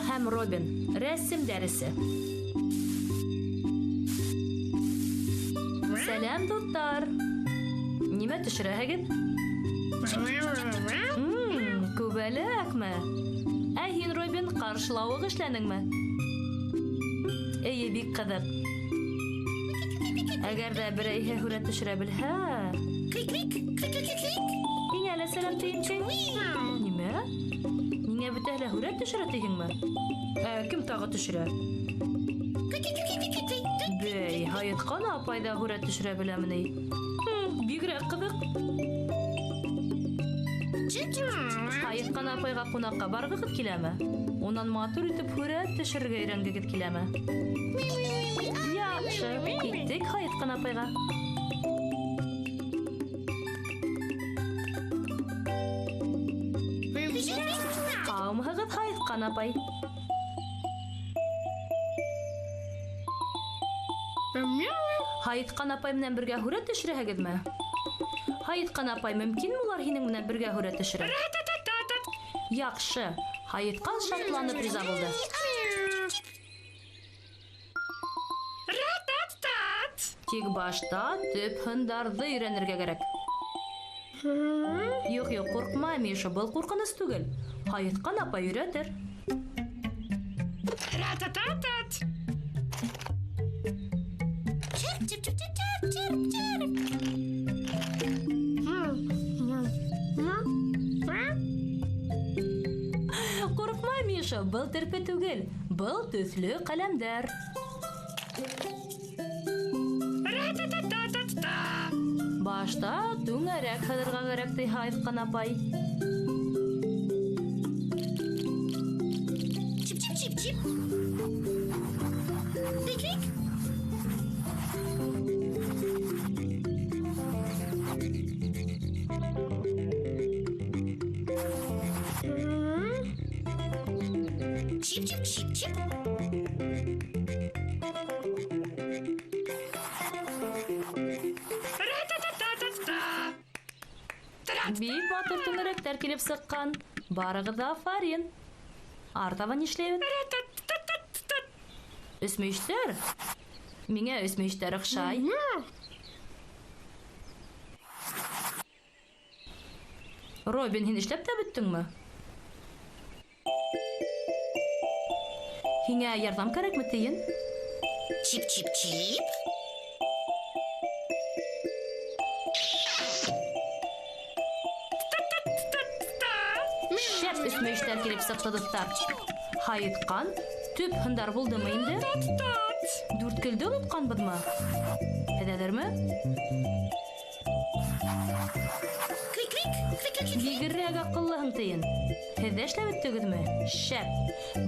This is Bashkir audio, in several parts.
һәм Робин. Рәсем дәресе. Сәләм, дуҫтар! Нимә төшөрәһегеҙ? Күбәләкме? Ә һин, Робин, ҡаршылауыҡ эшләнеңме? Эйе, бик ҡыҙыҡ. Әгәр ҙә берәйһе һүрәт төшөрә белһә... Клик-клик, клик-клик-клик. Һиңә лә сәләм, тейенкәй. Нимә? Ниңә бөтәһе лә һүрәт төшөрә тиһеңме? Ә кем тағы төшөрә? Клик-клик-клик-клик-клик. Бәй, Һайыҫҡан апай ҙа һүрәт төшөрә беләме ни? Бигерәк ҡыҙыҡ. Һайыҫҡан апайға ҡунаҡҡа барғығыҙ киләме? Унан матур итеп һүрәт төшөрөргә өйрәнгегеҙ киләме? Яҡшы, киттек Һайыҫҡан апайға. Һаумыһығыҙ, Һайыҫҡан апай? Һайыҫҡан апай менән бергә һүрәт төшөрәһегеҙме? Һайыҫҡан апай, мөмкинме улар һинең менән бергә һүрәт төшөрә? Яҡшы. Һайыҫҡан шатланып риза булды. Тик башта төп һындарҙы өйрәнергә кәрәк. Юҡ, юҡ, ҡурҡма, Миша, был ҡурҡыныс түгел. Һайыҫҡан апай өйрәтер. Ра-та-та-тат. Чирп-чип-чип-чип-чип-чип. Ҡурҡма, Миша, был терпе түгел, был төҫлө ҡәләмдәр. Ра-та-та-та-та-та. Башта түңәрәк һыҙырға кәрәк, ти Һайыҫҡан апай. Чип-чип-чип-чип. Клик-клик. Чип-чип-чип-чип. Ра-та-та-та-та-та. Бик матур түңәрәктәр килеп сыҡҡан. Барығыҙ ҙа афарин. Артабан нишләйбеҙ? Ра-та-та-та-та. Өсмөйөштәр? Миңә өсмөйөштәр оҡшай. Робин, һин эшләп тә бөттөңмө? Һиңә ярҙам кәрәкме, тейен? Чип-чип-чип. Шәп өсмөйөштәр килеп сыҡты, дуҫтар. Һайыҫҡан, төп һындар булдымы инде? Тат-тат. Дүрткелде онотҡанбыҙмы? Һеҙ әҙерме? Клик-клик, клик-клик-клик. Бигерәк аҡыллыһың, тейен. Һеҙ ҙә эшләп бөттөгөҙмө? Шәп.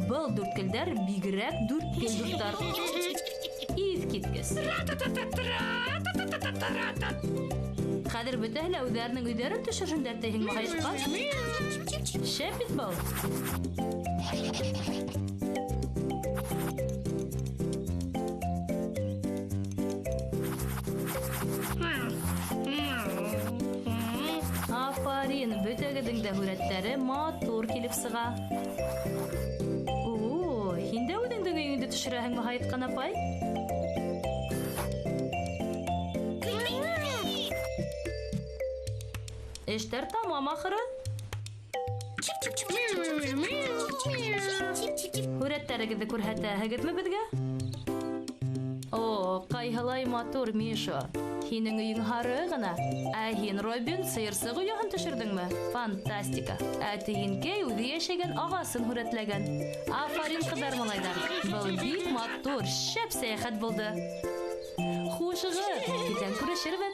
Был дүрткелдәр бигерәк дүрткел, дуҫтар. Иҫ киткес. Ра-та-та-та-та-та-та-та-та-та-та. Хәҙер бөтәһе лә үҙҙәренең өйҙәрен төшөрһөндәр тиһеңме, Һайыҫҡан? Шәп бит был. Афарин, бөтәгеҙҙең дә һүрәттәре матур килеп сыға. О, һин дә үҙеңдең өйөңдө төшөрәһеңме, Һайыҫҡан апай? Эштәр тамам ахыры. Һүрәттәрегеҙҙе күрһәтәһегеҙме беҙгә? О, ҡайһылай матур, Миша. Һинең өйөң һары ғына. Ә һин, Робин, сыйырсыҡ ояһын төшөрҙөңмө? Фантастика! Ә тейенкәй үҙе йәшәгән ағасын һүрәтләгән. Афарин, ҡыҙҙар, малайҙар. Был бик матур, шәп сәйәхәт булды. Хушығыҙ, тиҙҙән күрешербеҙ.